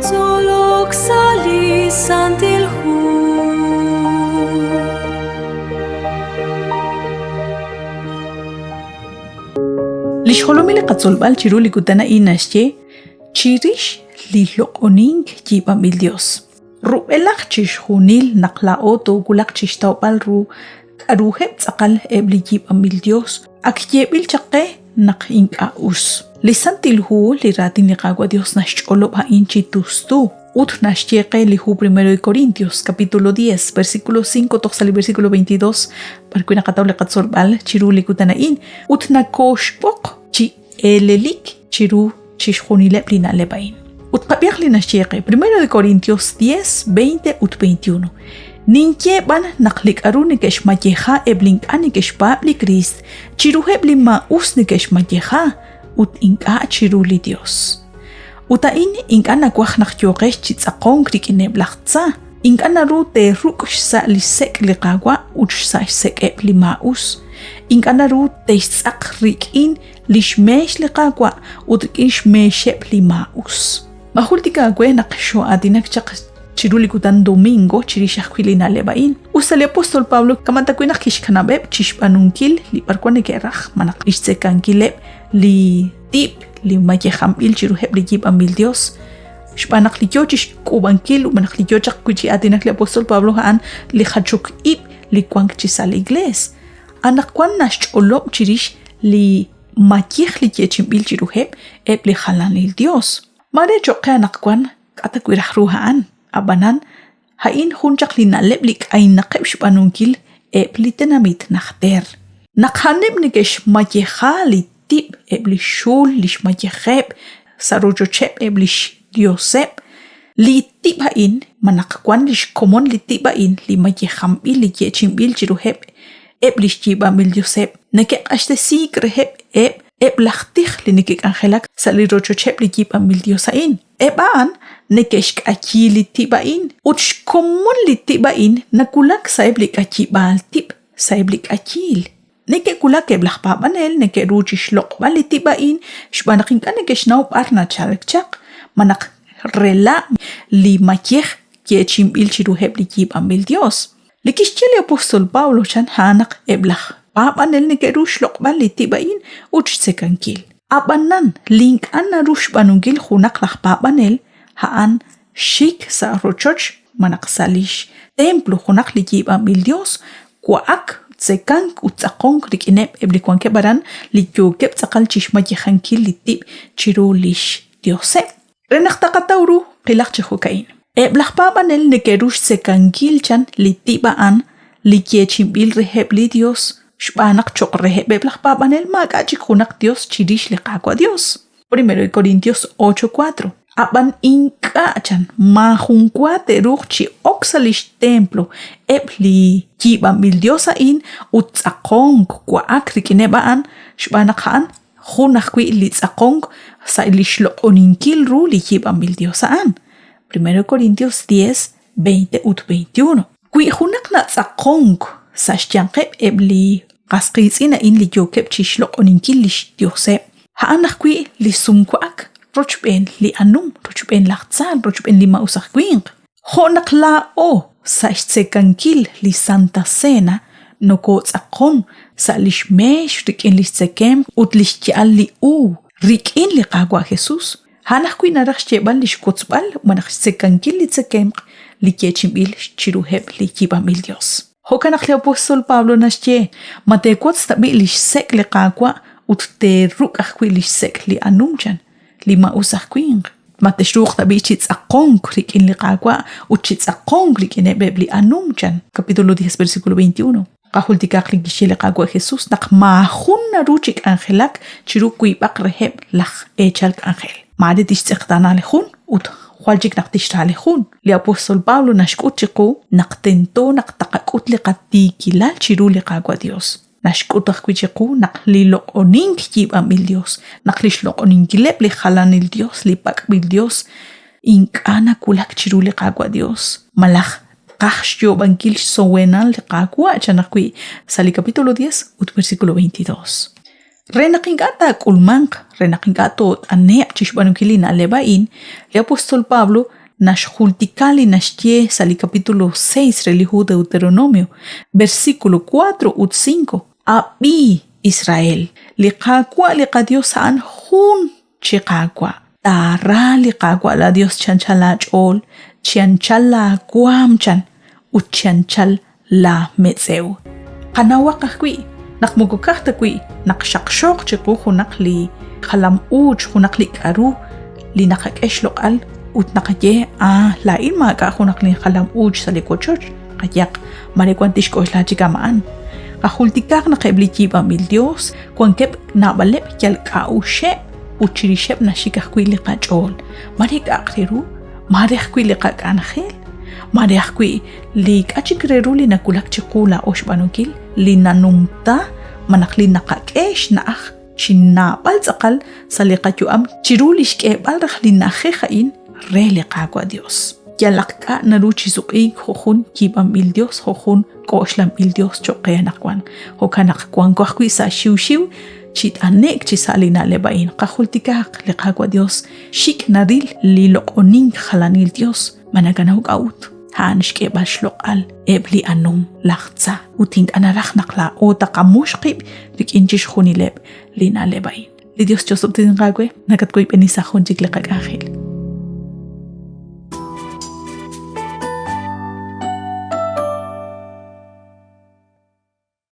Tzolok sa' li Santil Hu. Li xjolomil li qatzolb'al chiru li kutan a'in naxye chirix li loq'onink yiib'anb'il Dios. Rub'elaj chixjunil naq laa'o toowulaq chi xtawb'al ru k'aruheb' tz'aqal eb' li yiib'anb'il Dios, ak yeeb'il chaq qe naq ink'a' us. Li Santil Hu, li Raatin li Qaawa' Dios naxch'olob' a'in chi tustu ut naxye qe li hu Primero de Corintios, capítulo 10, versículo 5 toj sa' li versículo 22, b'arwi' naqataw li qatzolb'al chiru li kutan a'in, ut nakooxb'oq chi eelelik chiru chixjunileb' li na'leb' a'in. Ut qab'ihaq li naxye qe, Primero de Corintios 10, 20 ut 21. Ninye b'an naq li k'aru neke'xmayeja eb' li ink'a' neke'xpaab' li Kriist, chiruheb' li maa'us neke'xmayeja ut ink'a' chiru li Yos. Ut a'in ink'a' nawaj naq yooqex chi tz'aqonk rik'ineb' laj tza. Ink'a' naru teeruk' xsa' li xsek' li Qaawa' ut xsa' xsek'eb' li maa'us. Ink'a' naru te'xtz'aq rik'in li xmeex li Qaawa' ut rik'in xmeexeb' li maa'us. Ma jultik aawe naq xoo'aatinak chaq chiru li kutan domingo chirix ajwi' li na'leb' a'in? Us ta li apóstol Pablo kama' tawi' naq kixkanab'eb' chi xb'aanunkil li b'arwan neke'raj malaj li xtzekankileb' li tib' li mayejanb'il chiruheb' li yiib'anb'il dios, xb'aan naq li yo chi xk'uub'ankil malaj li yo chaq wi' chi aatinak li apóstol Pablo a'an li jachok ib' li wank chi sa' li iglees. Anaqwan naxch'olob' chirix li mayej li yeechi'inb'il chiruheb' eb' li jalanil yos. Maare cho'q qe anaqwan k'a' ta wi' raj ru a'an, ab'anan a'in jun chaq li na'leb' li k'aynaqeb' xb'aanunkil eb' li tenamit najter. Naq a'aneb' neke'xmayeja li tib' eb' li xul li xmayejeb' sa' rochocheb' eb' li xyoseb', li tib' a'in malaj wank li xkomon li tib' a'in li mayejanb'il li yeechi'inb'il chiruheb' eb' li xyiib'anb'il yoseb', neke'q'axtesiik reheb' eb' eb' laj tij li neke'k'anjelak sa' li rochocheb' li yiib'anb'il yos a'in. Eb' a'an neke'xk'ayi li tib' a'in ut xkomon li tib' a'in nawulak sa'eb' li k'ayib'aal tib' sa'eb' li k'ayiil. Neke'wulak eb' laj paab'anel neke'ru chi xloq'b'al li tib' a'in xb'aan naq ink'a' neke'xnaw b'ar nachalk chaq, malaj rela' li mayej yeechi'inb'il chiruheb' li yiib'anb'il yos. Li kixye li apóstol Pablo chan a'an naq eb' laj paab'anel neke'ru xloq'b'al li tib' a'in ut xtzekankil. Ab'anan, li ink'a' naru xb'aanunkil junaq laj paab'anel a'an xik sa' rochoch malaj sa' li xtemplo junaq li yiib'anb'il yos, wa'ak, tzekank ut tz'aqonk rik'ineb' eb' li wankeb' aran li yookeb' tz'aqal chi xmayejankil li tib' chiru li xyoseb'. Re naq taqataw ru, qilaq chi jo'ka'in. Eb' laj paab'anel neke'ru xtzekankil chan li tib' a'an li yeechi'inb'il reheb' li Yos xb'aan naq cho'q reheb' eb' laj paab'anel maak'a' chik junaq Yos chirix li Qaawa' Yos. Primero de Corintios 8:4. Ab'an ink'a' chan maajunwa te'ruuq chi ok sa' li xtemplo eb' li yiib'anb'il yos a'in ut tz'aqonk wa'ak rik'ineb' a'an xb'aan naq a'an jun ajwi' li tz'aqonk sa' li xloq'oninkil ru li yiib'anb'il yos a'an. Primero Corintios 10, 20 ut 21. Wi junaq natz'aqonk sa' xyanqeb' eb' li qas qiitz'in a'in li yookeb' chi xloq'oninkil li xyoseb', a'an ajwi' li sumwa'ak rochb'een li anum, rochb'een laj tza, rochb'een li maa'us aj winq. Jo' naq laa'o sa' xtzekankil li Santa Cena nokootz'aqon sa' li xmeex rik'in li xtzekemq ut li xya'al li uub' rik'in li Qaawa' Jesus, A'an ajwi' naraj xyeeb'al li xwotzb'al malaj xtzekankil li tzekemq li yeechi'inb'il chiruheb' li yiib'anb'il yos. Jo'kan naq li apóstol Pablo naxye, Ma teewotz tab'i' li xsek' li Qaawa' ut teeruk' ajwi' li xsek' li anum, chan, li maa'us aj winq. Ma texruuq tab'i' chi tz'aqonk rik'in li Qaawa' ut chi tz'aqonk rik'ineb' eb' li anum, chan, capítulo 10, versículo 21. Qajultikaq li kixye li Qaawa' Jesus naq maajun naru chi k'anjelak chiru wiib'aq reheb' laj eechal k'anjel. Maare tixtz'eqtaana li jun ut jwal chik naq tixra li jun. Li apóstol Pablo naxk'ut chiqu naq tento naq taqak'ut li qatiikilal chiru li Qaawa' Dios. Naxk'ut ajwi' chiqu naq li loq'onink yiib'anb'il Dios, naq li xloq'oninkileb' li jalanil dios, li pak'b'il dios, ink'a' nawulak chiru li Qaawa' Dios, malaj. Tqaj xyoob'ankil xsowenal li Qaawa' chan ajwi' sa' li capítulo 10 ut versículo 22. Re naq ink'a' taak'ulmanq, re naq ink'a' toot'ane'q chi xb'aanunkil li na'leb' a'in, li apóstol Pablo naxjultika li naxye sa' li capítulo 6 re li hu Deuteronomio, versículo 4 ut 5, Ab'i, Israel, li Qaawa' li qaYos a'an jun chi Qaawa'. Taara li Qaawa' laaYos chi anchal aach'ool, chi anchal laawaanm chan ut chi anchal laametz'ew. Qanawaq ajwi' naq moko ka'aj ta wi' naq xaqxooq chiqu junaq li jalam-uuch, junaq li k'a'ru li naqak'e xloq'al ut naqaye, Ah, laa'in maak'a' junaq linjalam-uuch sa' li wochoch. Qayehaq, mare wan tixk'oxla chi kama'an. Qajultikaq naq eb' li yiib'anb'il Yos wankeb' naab'aleb' yal k'a'uxeb' ut chirixeb' naxik ajwi' li qach'ool. Mare k'a'aq re ru, mare ajwi' li qak'anjel, mare ajwi' li k'a' chik re ru li nawulak chiqu laa'o xb'aanunkil, li nanumta malaj li naqak'e xna'aj chi naab'al tz'aqal sa' li qayu'am chiru li xk'eeb'al raj li na'ajej a'in re li Qaawa' Dios. Yalaq k'a' naru chi suq'iik jo' jun yiib'anb'il Dios, jo' jun k'oxlanb'il Dios cho'q qe anaqwan. Jo'kan naq wanko ajwi' sa' xiwxiw chi t'ane'k chi sa' li na'leb' a'in. Qajultikaq li Qaawa' Dios xik' naril li loq'onink jalanil Dios. Ma nakanaw k'a'ut? A'an xk'eeb'al xloq'al eb' li anum laj tza ut ink'a' naraj naq laa'o taqamux qib' rik'in chixjunileb' li na'leb' a'in. Li Dios chosob'tesinq aawe, nakatwoyb'eni sa' jun chik li qak'anjel.